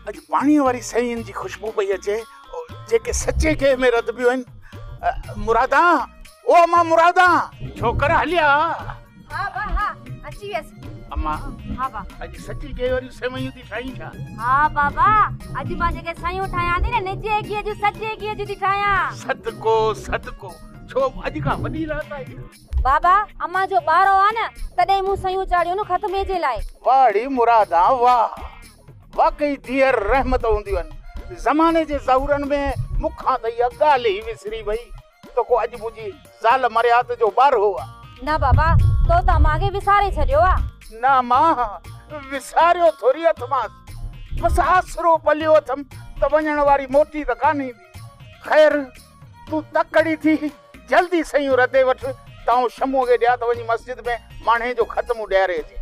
اڄ پاڻيء واري سين جي خوشبو پئي اچي، جيڪي سچي گيهه ۾ رڌبيون آهن. مرادان، او امان مرادان! ڇوڪر هليا. ها با ها، اچي ويس. امان، ها با. اڄ سچي گيهه واريون سيويون ٿي ٺاهين ڇا؟ ها بابا، اڄ مان جيڪي سيون ٺاهيان ٿي نه، نجي گيهه جون سچي گيهه جون ٿي ٺاهيان. صدقو صدقو، ڇو اڄ ڪا وڏي رات آهي ڇا؟ بابا، امان جو ٻارو آ نه، تڏهن مون سيون چاڙهيون نه ختمي جي لاء. واهه ڙي مرادان واهه. واقعي ڌيئر رحمت هونديون آهن. زماني جي ظهورن ۾ مون کان ته اها ڳالهه ئي وسري وئي ته ڪو اڄ منهنجي زال مريات جو ٻارهو آ. نه بابا، تو ته امان کي وساري ڇڏيو آ. نه امان، وساريو ٿوري اٿمانس. بس آسرو پليو اٿم ته وڃڻ واري موٽي ته ڪانه ايندي. خير، تون تڪڙي ٿي جلدي سيون رڌي وٺ ته آئون شموء کي ڏيان ته وڃي مسجد ۾ ماڻهي جو ختمو ڏياري اچي.